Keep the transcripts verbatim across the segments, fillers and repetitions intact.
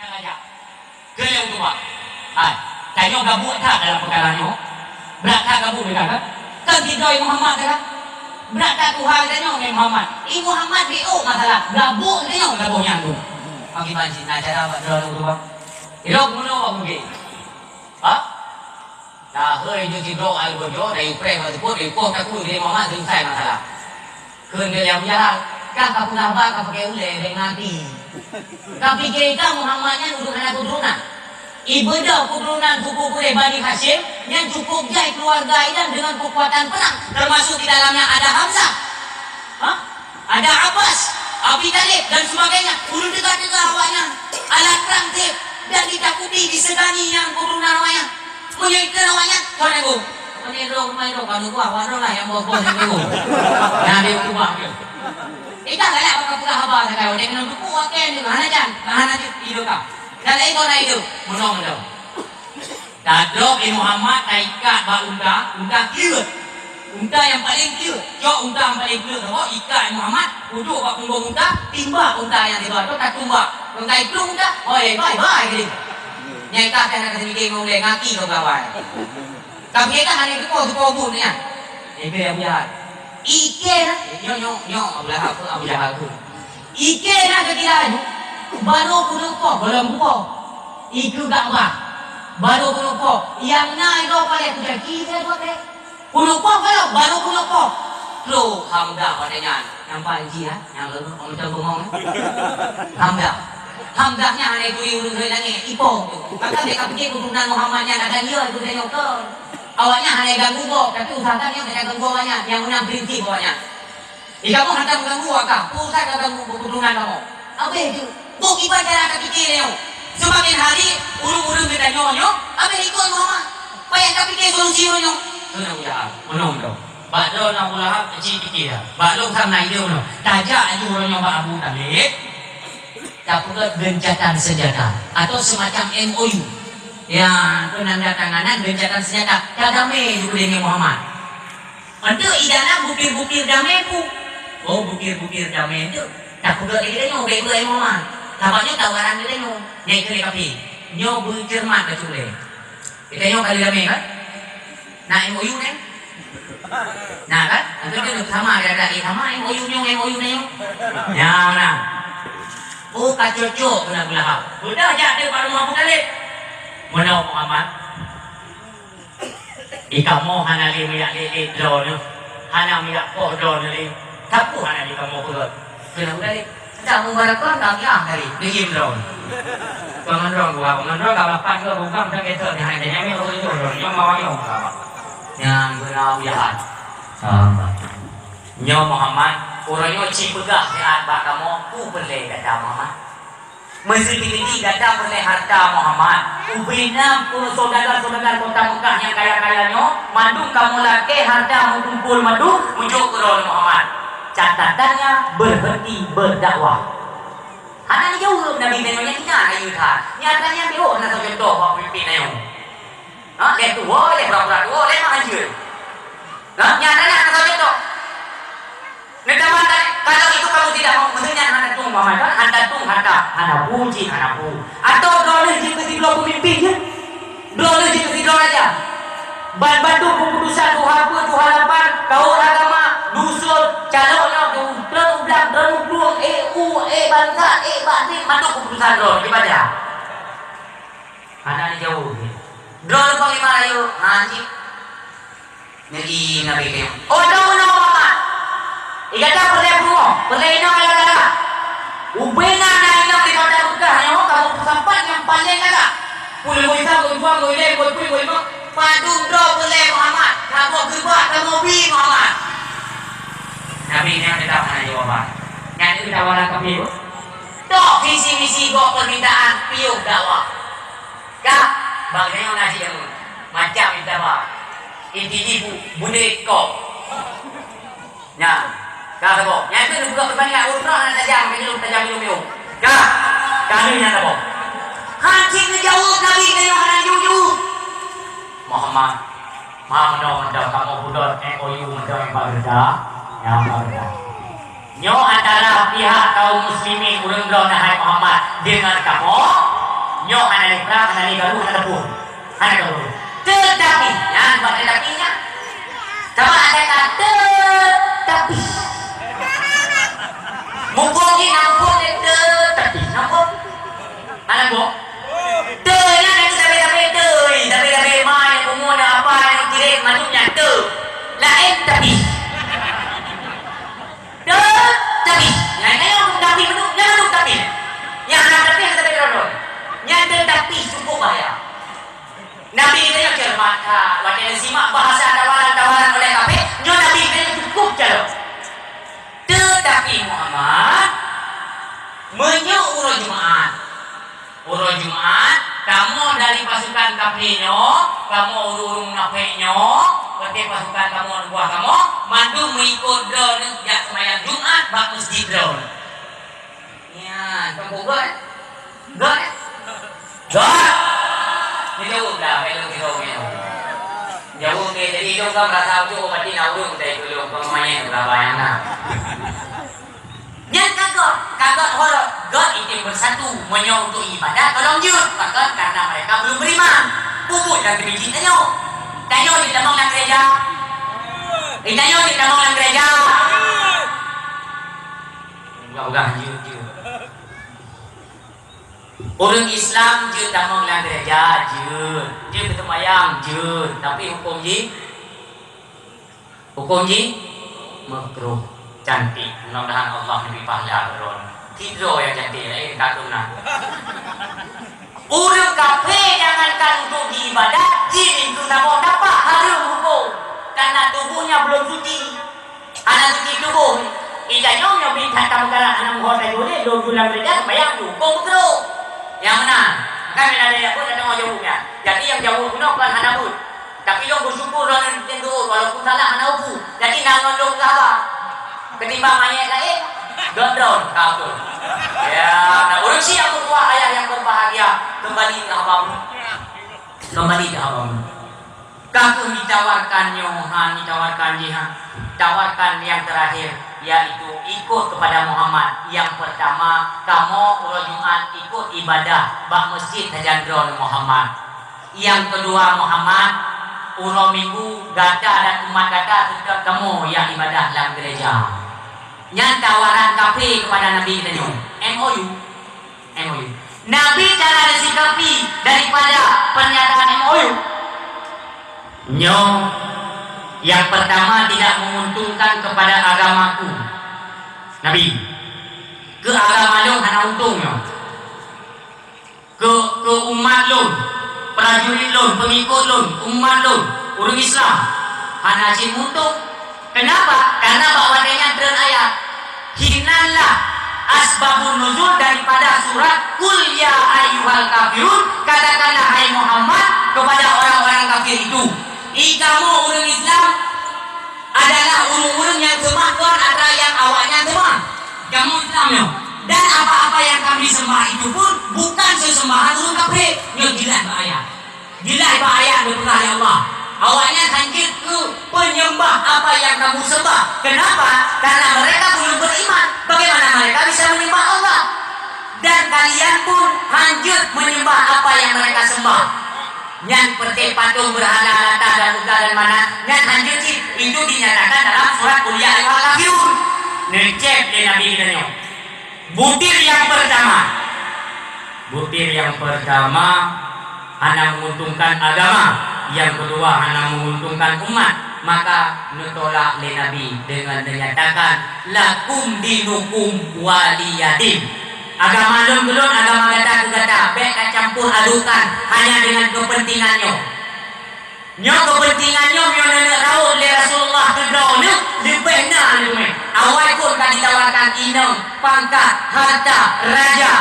Raja. Keu lheueh Utubah. Hai, tanyoe gabuek that dalam peukara nyoe. Brat that gabuek geutanyoe kan? Kan sidroe Muhammad kan? Brat that tuha geutanyoe ngon Muhammad. I Muhammad jiôh masalah. Gabuek geutanyoe gabuek nyan tu. Bagaimana sih? Nah, cara bak droe Utubah. Ilok bunoe bak mungkin. Ha? Dahôi jeuet sidroe ai bojo, dari preh bak seupôt, dari poh takue, dari Muhammad selesai masalah. Kheun lé Abu Jahal, "Kah ka peugah haba ka pakai ulèe, bèk ngon até. Ka pike kah Muhammad nyan udeueng hana keuturonan? Ibeudôh keuturonan suku Quraisy Bani Hasyim nyan cukôp jai keuluwarga inan deungon keukuatan peurang, teumasuk di dalamnya ada Hamzah. Ha? Ada Abbas, Abi Thalib dan sebagainya. Ulôn teuga-teuga awaknyan alat prang trép dan ditakuti disegani nyang keuturonan awaknyan. Meunyoe ikheun awaknyan, kon aku. Kon droe, kon droe, kon aku, awak droe lah nyang boh-boh nyang aku. Nah, dia ubah ke. Ikah galak bak peugah haba sagai, watèe keunoe teupeu wakèe nyoe, hana jan, hana jeuet idup ka. Dan laén kon na idup, meunong droe. Tadrop lé Muhammad taikat bak unta, unta kleuet. Unta nyang paleng kleuet, cok unta nyang paleng kleuet saboh, ikat lé Muhammad, pujôk bak punggong unta, timbak unta nyang sigoe, atau tatumbak. Kon ka iplueng unta, hoi, bye, bye, geuring. Nyang ikat teuh hana ka seumiké ngon ulèe, ngaki keu gawai. Ka pike kah hana teuko, teuko buet nyan. Ikheun Abu Jahal. Ikheun, nyoe, nyoe, nyoe Abu Lahab, Abu Jahal tu. Ikheun na keu kira nyoe, barô keuneuk poh, gohlom kupoh. Ikheun Ka'bah, barô keuneuk poh. Nyang na inoe paleng kujaki saya buat deh. Keuneuk poh gohlom, barô keuneuk poh. Troh Hamzah watèe nyan, nyang paléng jih, ha, nyang leumoh, macam bungong, ha. Hamzah. Hamzah nyan hana turi ureueng rhot langèt, ipoh tu. Maka lé ka pike keuturonan Muhammad nyan akan jeuet keu tanyoe kon. Awaknyan hana ganggu gob, tapi usahakan nyoe hana ganggu awaknyan, nyang meunan prinsip awaknyan. Di kamoe hantom ganggu awak kah, peue urusan ka ganggu keuturonan kamoe. Abéh tu, bôh kiban cara tapike nyoe. Seumaken hari, ureueng-ureueng geutanyoe nyoe, abéh ikot Muhammad. Payah tapike solusi uroe nyoe. Keuneuk ujahan, meunong droe. Bak droe na Abu Lahab, keuci pike dah. Bak lôn sam na idéh uroe nyoe. Tajak laju uroe nyoe bak Abu Thalib. Tapeugöt geuncatan seunjata atau semacam M O U. Ya, penandatanganan geuncatan seunjata. Ka damé ju keu Nabi Muhammad. Enteuk idana bukir-bukir damé pu. Oh, bukir-bukir damé enteuk. Tapeugöt lé geutanyoe, bèk beuet ilmu ma. Sabab nyoe tawaran geutanyoe. Nyan ikheun lé kafé. Nyoe beuceureumat bacut lé. Geutanyoe ka lheueh damé kan? Na M O U nyan? Na kan? Enteuk nyoe sama, ada-ada, eh, sama M O U nyoe, M O U nyoe. Nyan na. Oh, ka cocok keu Abu Lahab. Beudôh jak deuek bak rumoh Abu Thalib. Meunoe Muhammad. Di kamoe hana lé meuyak lé-lé droeneuh, hana meuyak poh droeneuh lé. Sapeue hana di kamoe peugöt? Keuneuk udép. Dak mubarakon ka miah tadi, geuyiem droeneuh. Pengendrong dua, pengendrong ka lapan dua bukan macam itu, nyan hana nyan, nyan ureueng nyoe, nyoe mawar nyoe. Nyan beuna jahat. Nyoe Muhammad, ureueng nyoe ci peugah siat bak kamoe, peue peureulèe gata Muhammad? Meuseuti gata peureulèe harta Muhammad, ubé na peue saudagar-saudagar kota Meukah nyang kaya-kaya nyoe, mandum kamoe lakèe harta meukumpol mandum meujok keu droeneuh Muhammad. Catatannya, berhenti berdakwah. Hana neujaweueb Nabi nyoe, nyan ingat ayeue that. Nyatanya, beuh na soe contoh bak peumimpén nyoe. Ha, lé tuwoe, lé pura-pura tuwoe, lé mak hanjeuet. Ha, nyatanya hana soe contoh. Neutaman tadi, kalau itu kamu tidak mau, maksudnya hana tueng Muhammad, kan? Hana tueng harta, hana peue cit, hana peue. Atau droeneuh jeuet keu sidroe peumimpin jeuet? Droeneuh jeuet keu sidroe raja? Ban bandum keuputusan tuha peuet, tuha lapan, kaul agama, dusun, calok nyoe, droeneuh ublang, droeneuh plueng, eh u, eh bansa, eh bakti, mandum keuputusan droeneuh, ibadah. Hana neujaweueb. Droeneuh panglima rayeuk, ha, cit. Nyan i Nabi nyoe. Oh, droeneuh Muhammad. Gata peureulèe peurumoh, peureulèe inong lagak-lagak. Ubé na inong di kota Meukah nyoe, kamoe peusampat nyang paleng lagak. Peuet boh isa, peuet dua, peuet lhèe, peuet peuet, peuet limong. Padum droe peureulèe Muhammad. Kamoe keubah, kamoe bi Muhammad. Nabi nyan teutap hana jawaban. Nyan keuh tawaran kafé. Tok visi misi gob permintaan piôh dakwah. Ka, bang nyoe na cit jameun. Macam itaba. Inti jipu, bunoe kop. Nya, ka saboh. Nyan keuh neubuka peubandingan, ureueng hana tajam, meunyoe tajam minyeuk-minyeuk. Ka, ka lheueh nyan saboh. Han cit neujaweueb Nabi nyoe hana jujur. Muhammad. Meunoe mantong kamoe pudot M O U mantong nyang bak gata, nyang bak gata. Nyoe antara pihak kaum muslimin ureueng droeneuh hai Muhammad deungon kamoe, Nyoe hana lé prang, hana lé garu, hana teupeue. Hana garu. Teutapi, nyan buat teutapi nyan. Sama ada kata tapi. Muphom jih na muphom lé teutapi. Na muphom? Hana muphom? Teu nyan nyang tabe-tabe teu, tabe-tabe ma nyang umu na apa nyang kirek mandum nyan teu. Laén tapi. Teutapi, nyan, nyan tapi, nyan tapi. Nyan tapi, nyan tapi, nyan tapi. Nyan teutapi cukup bahaya. Nabi geutanyoe cermat that, watée neusimak bahasa tawaran-tawaran oleh kafé, nyoe Nabi geutanyoe cukup calok. Teutapi Muhammad, meunyoe uroe Jumat, Uroe Jumat, kamoe dari pasukan kafé nyoe, kamoe ureuëng-ureuëng munafék nyoe, watée pasukan kamoe neubuah kamoe, mandum meuikot droeneuh jak seumayang Jumat bak meuseujid droeneuh. Nyan, kamoe göt? Göt? Göt! Neujaweueb dah, bèk lôn sidroe nyoe. Jaweueb keu jadi idong ka meurasa ujoe, berarti na ureuëng meutai tulông, peumanyét raba nyang na. Nyan ka göt, ka göt horot, göt item beusatu, meunyoe untuk ibadah tolong jeuet, pakon karena mereka belum beriman. Peubuet nyang keubit jih tanyoe. Tanyoe jeuet tamong lam gereja. Eh, tanyoe jeuet tamong lam gereja. Peugah-peugah jeuet, jeuet. Ureuëng Islam jeuet tamong lam gereja, jeuet. Jeuet beuseumayang, jeuet. Tapi huköm jih Huköm jih makruh. Cantik. Mudah-mudahan Allah neubri pahala keu droeneuh. Sidroe nyang cantik, laén ka keu meunan. Ureuëng kafé jangankan untuk di ibadat, jih mintu saboh tapak hareuem huköm, karena tubuhnya belum suci. Hana suci tubuh. Ija nyoe nyoe bit that tameukarat hana meuho sajoe lé, lôn ju lam gereja seumayang ju huköm makruh. Nyang meunan. Kan meunan ada nyang buet, ada nyang jaweueb nyan. Jadi nyang jaweueb bunoe kon hana buet. Tapi lôn beusyukur lôn nyan teuntèe walaupun salah hana upu. Jadi na ngon lôn keu haba. Ketimbang manyét laén, gondrong ka beutôi. Ya, nah, ureuëng siap meutuah ayah yang berbahagia, kembali ke haba mu. Kembali ke haba mu. Ka kheueh ditawarkan nyoe, han ditawarkan jih, han. Tawarkan yang terakhir, yaitu ikut kepada Muhammad. Yang pertama, kamoe uroe Jumat ikut ibadah bak meuseujid sajan droeneuh Muhammad. Nyang keudua, Muhammad, uroe Minggu gata dan umat gata seutôt kamoe nyang ibadah lam geureja. Nyan tawaran kafé keupada Nabi geutanyoe. M O U. M O U. Nabi cara disikapi daripada pernyataan M O U. Nyoe nyang pertama tidak menguntungkan kepada agamaku. Nabi, keu agama lôn hana untông nyoe. Keu, keu umat lôn, prajurit lôn, peungikut lôn, umat lôn, ureuëng Islam, hana cit muntông. Keunapa? Karena bak watée nyan treun ayat, hinan lah asbabun nuzul daripada surat Qul ya ayyuhal kafirun, katakanlah hai Muhammad kepada orang-orang kafir itu, "I kamoe ureuëng Islam adalah ureuëng-ureuëng nyang seumah kon atra nyang awaknyan seumah." Kamoe Islam nyoe. Dan apa-apa yang kami sembah itu pun bukan sesembahan ureuëng kafé. Nyoe jeulaih bak ayat. Jeulaih bak ayat geupeugah lé Allah. Awaknyan hanjeuet keu penyembah apa yang kamu sembah. Kenapa? Karena mereka belum beriman. Bagaimana mereka bisa menyembah Allah? Dan kalian pun hanjeuet menyembah apa yang mereka sembah. Nyan peureté patong beurhala Lata dan Uzza dan Manat, nyan hanjeuet cit. Itu dinyatakan dalam surat Qul ya ayyuhal kafirun. Neucéb lé Nabi geutanyoe. Butir nyang peurtama. Butir nyang peurtama hana menguntungkan agama, nyang keudua hana menguntungkan umat. Maka neutolak lé Nabi deungon neunyatakan, "Lakum dinukum waliyadin." Agama lôn keu lôn, agama gata keu gata, bék kacampur adukkan hanya dengan kepentingan nyoe. Nyoe kepentingan nyoe meunyoe neuneuk raot lé Rasulullah keu droeneuh, leubeh na lé teumé. Awai phon ka ditawarkan inong, pangkat, harta, raja.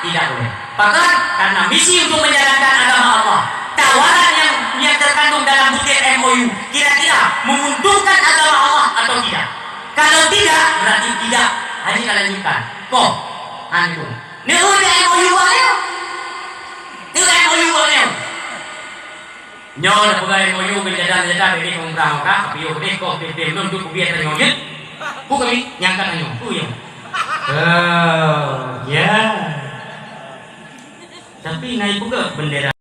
Tidak boleh. Pakon? Karena misi untuk menjalankan agama Allah. Tawaran yang, yang terkandung dalam butir M O U kira-kira menguntungkan agama Allah atau tidak? Kalau tidak, berarti tidak. Hanya kita lanjutkan. Koh. Hanya itu. Neu M O U awak nyoe. Neu M O U awak nyoe. Nyoe na peugah M O U keu jadan-jadan dari peumurah maka, tapi yo deh kok deh deh lôn tu kubiet tanyoe jeuet. Ku kami nyang ka tanyoe, ku yo. Oh, ya. Tapi na ipeugah bendera